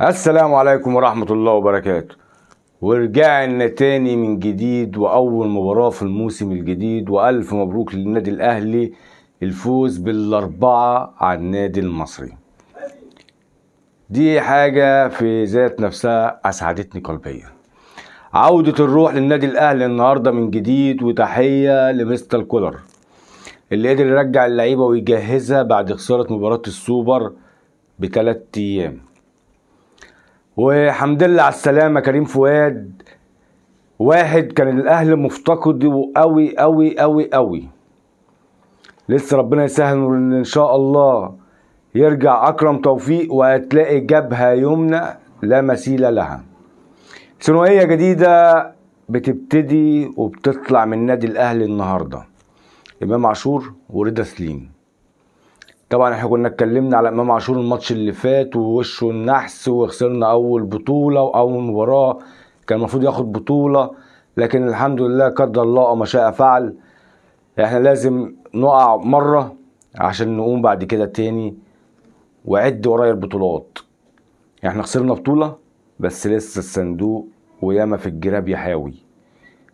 السلام عليكم ورحمة الله وبركاته. ورجعنا تاني من جديد، وأول مباراة في الموسم الجديد، وألف مبروك للنادي الأهلي الفوز بالأربعة على النادي المصري. دي حاجة في ذات نفسها أسعدتني قلبيا. عودة الروح للنادي الأهلي النهاردة من جديد، وتحية لمستر كولر اللي قدر يرجع اللعيبة ويجهزها بعد خسارة مباراة السوبر ب3 أيام. وحمد لله على السلامة كريم فؤاد، واحد كان الأهلي مفتقده قوي قوي قوي قوي. لسه ربنا يسهل ان شاء الله يرجع أكرم توفيق، وهتلاقي جبهة يمنى لا مثيل لها. ثنائية جديدة بتبتدي وبتطلع من النادي الأهلي النهاردة، إمام عاشور ورضا سليم. طبعا احنا كنا اتكلمنا على امام عاشور الماتش اللي فات ووشه النحس، وخسرنا اول بطولة واول مباراة كان المفروض ياخد بطولة، لكن الحمد لله قدر الله وما شاء فعل. احنا لازم نقع مرة عشان نقوم بعد كده تاني، وعد ورايا البطولات. احنا خسرنا بطولة بس لسه الصندوق وياما في الجراب يحاوي.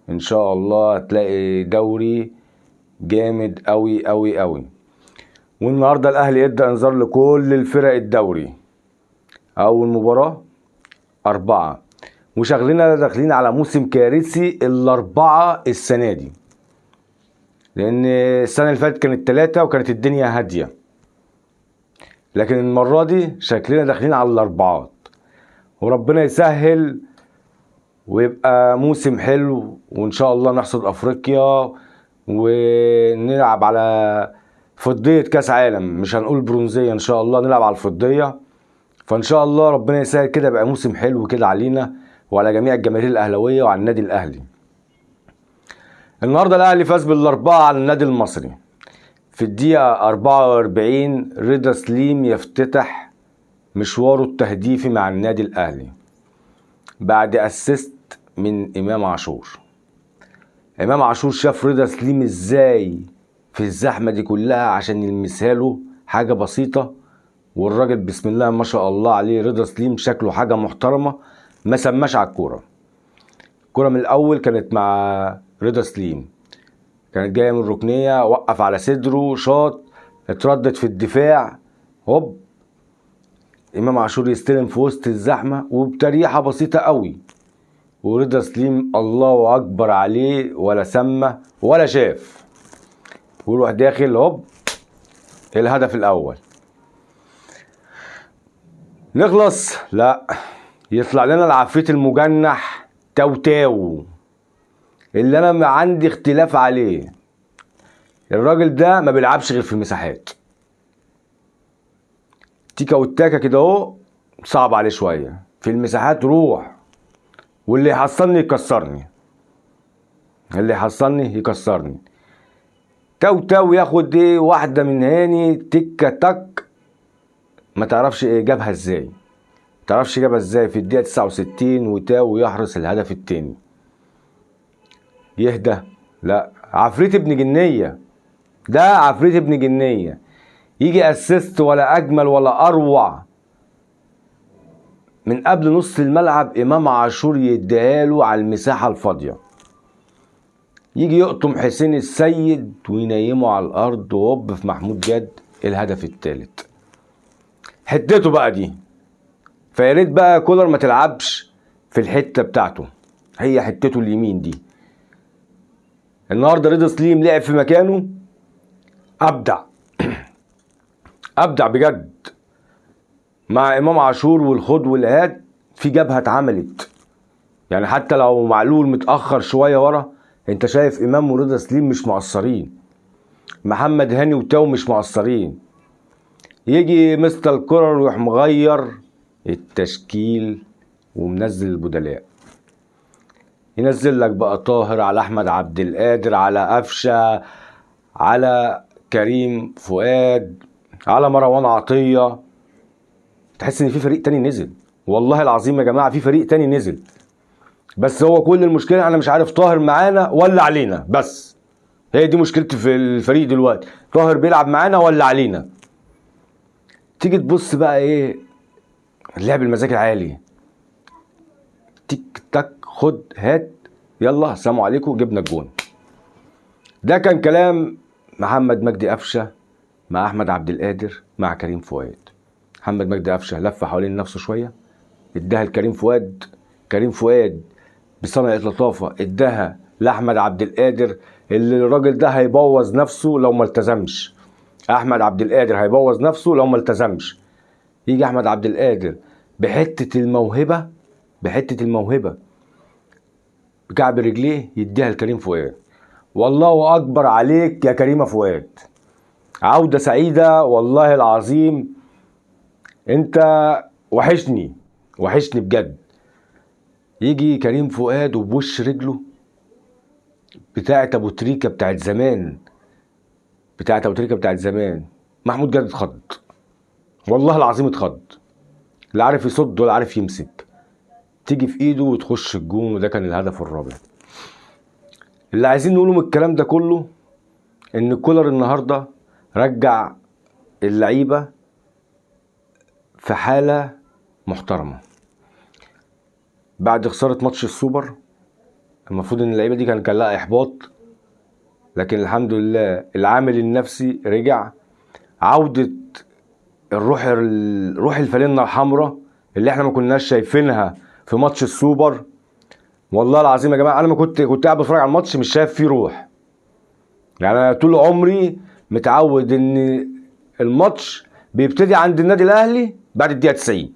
ان شاء الله هتلاقي دوري جامد قوي قوي قوي. والنهارده الاهلي ادى انذار لكل الفرق الدوري، اول مباراة 4، وشغلنا داخلين على موسم كارثي الاربعة السنة دي، لان السنة اللي فاتت كانت 3 وكانت الدنيا هادية، لكن المرة دي شكلنا داخلين على الاربعات، وربنا يسهل ويبقى موسم حلو، وان شاء الله نحصد افريقيا ونلعب على فضية كاس عالم، مش هنقول برونزية، ان شاء الله نلعب على الفضية. فان شاء الله ربنا يسهل كده، يبقى موسم حلو كده علينا وعلى جميع الجماهير الاهلاوية وعلى النادي الاهلي. النهارده الاهلي فاز بالاربعة على النادي المصري. في الدقيقة 44 رضا سليم يفتتح مشواره التهديفي مع النادي الاهلي بعد assist من امام عاشور. امام عاشور شاف رضا سليم ازاي في الزحمة دي كلها عشان يلمسها له حاجة بسيطة، والراجل بسم الله ما شاء الله عليه رضا سليم شكله حاجة محترمة، ما سماش على الكورة. الكورة من الأول كانت مع رضا سليم، كانت جاية من الركنية، وقف على صدره شاط، اتردد في الدفاع، هوب إمام عاشور يستلم في وسط الزحمة وبتريحة بسيطة قوي، ورضا سليم الله أكبر عليه ولا سمى ولا شاف، ويروح داخل هوب الهدف الاول. نخلص؟ لا، يطلع لنا العفريت المجنح تاو تاو اللي انا ما عندي اختلاف عليه. الراجل ده ما بيلعبش غير في المساحات، تيكا والتاكا كده اهو صعب عليه شوية في المساحات. روح واللي يحصلني يكسرني، اللي يحصلني يكسرني. تاو تاو ياخد ايه واحدة من هاني تكه تك، ما تعرفش ايه جابها ازاي، ما تعرفش جابها ازاي. في الدقيقة 69 وتاو يحرز الهدف التاني. يهدى؟ لا، عفريت ابن جنيه ده، عفريت ابن جنيه يجي assist ولا اجمل ولا اروع من قبل نص الملعب، امام عاشور يديها له على المساحة الفاضيه، يجي يقطم حسين السيد وينيمه على الارض، وهوب في محمود جاد الهدف الثالث. حتته بقى دي، فيا ريت بقى كولر ما تلعبش في الحتة بتاعته، هي حتته اليمين دي. النهارده رضا سليم لعب في مكانه، ابدع ابدع بجد مع امام عاشور، والخد والهات في جبهة اتعملت. يعني حتى لو معلول متاخر شوية ورا، انت شايف امام ورضا سليم مش مقصرين، محمد هاني وتاو مش مقصرين. يجي مستر كولر ويروح مغير التشكيل ومنزل البدلاء، ينزل لك بقى طاهر على احمد عبد القادر على قفشه على كريم فؤاد على مروان عطية. تحس ان في فريق تاني نزل، والله العظيم يا جماعة في فريق تاني نزل. بس هو كل المشكلة انا مش عارف طاهر معانا ولا علينا، بس هي دي مشكلتي في الفريق دلوقتي، طاهر بيلعب معانا ولا علينا. تيجي تبص بقى ايه اللعب المزاج العالي، تيك تك خد هات يلا سلام عليكم جبنا الجون. ده كان كلام محمد مجدي قفشه مع احمد عبد القادر مع كريم فؤاد. محمد مجدي قفشه لف حوالين نفسه شوية، اداها لكريم فؤاد، كريم فؤاد بصنعة لطافة اداها لاحمد عبد القادر، اللي الراجل ده هيبوظ نفسه لو ما التزمش. احمد عبد القادر هيبوظ نفسه لو ما التزمش. يجي احمد عبد القادر بحته الموهبة، بحته الموهبة بكعب رجليه يديها لكريم فؤاد. والله اكبر عليك يا كريم فؤاد، عوده سعيدة والله العظيم، انت وحشني وحشني بجد. يجي كريم فؤاد وبوش رجله بتاعه ابو تريكه بتاعت زمان، بتاعه ابو تريكه بتاعت زمان. محمود جاد اتخض والله العظيم، اتخض، لا عارف يصد ولا عارف يمسك، تيجي في ايده وتخش الجون، وده كان الهدف الرابع. اللي عايزين نقوله من الكلام ده كله ان كولر النهارده رجع اللعيبة في حاله محترمه بعد خسارة ماتش السوبر. المفروض ان اللعيبة دي كان لها احباط، لكن الحمد لله العامل النفسي رجع، عوده الروح، روح الفانلة الحمراء اللي احنا ما كناش شايفينها في ماتش السوبر. والله العظيم يا جماعة انا ما كنت قاعد بتفرج على الماتش مش شايف فيه روح. يعني انا طول عمري متعود ان الماتش بيبتدي عند النادي الاهلي بعد الدقيقة 90،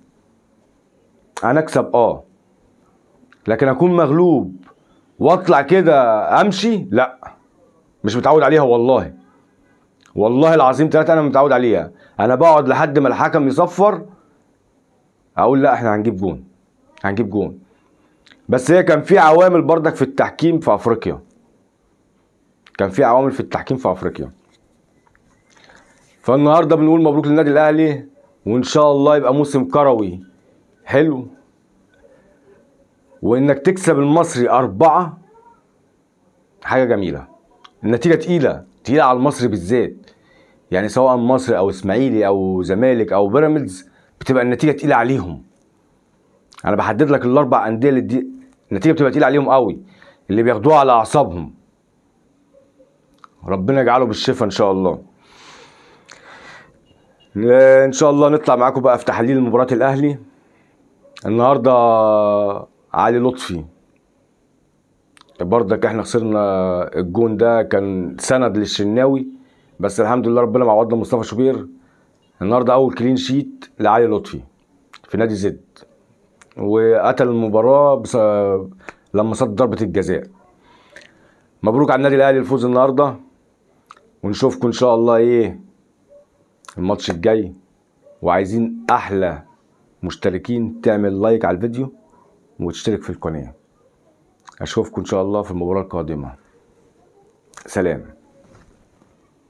انا اكسب لكن اكون مغلوب واطلع كده امشي، لا مش متعود عليها والله، والله العظيم ثلاثة انا متعود عليها. انا بقعد لحد ما الحكم يصفر اقول لا احنا هنجيب جون، هنجيب جون. بس هي كان في عوامل بردك في التحكيم في افريقيا، كان في عوامل في التحكيم في افريقيا. فالنهارده بنقول مبروك للنادي الاهلي، وان شاء الله يبقى موسم كروي حلو، وانك تكسب المصري 4 حاجة جميلة. النتيجة تقيلة تقيلة على المصري بالذات، يعني سواء مصري او اسماعيلي او زمالك او بيراميدز بتبقى النتيجة تقيلة عليهم. انا بحدد لك الاربع اندية اللي دي النتيجة بتبقى تقيلة عليهم قوي، اللي بياخدوها على اعصابهم. ربنا يجعله بالشفا ان شاء الله. ان شاء الله نطلع معاكم بقى في تحليل مباراة الاهلي النهارده. علي لطفي برضك احنا خسرنا الجون ده، كان سند للشناوي، بس الحمد لله ربنا معوضنا مصطفى شوبير. النهارده اول clean sheet لعلي لطفي في نادي زد، وقتل المباراة لما صد ضربه الجزاء. مبروك على النادي الاهلي الفوز النهارده، ونشوفكم ان شاء الله ايه الماتش الجاي. وعايزين احلى مشتركين تعمل like على الفيديو وتشترك في القناة. اشوفكم ان شاء الله في المباراة القادمة. سلام.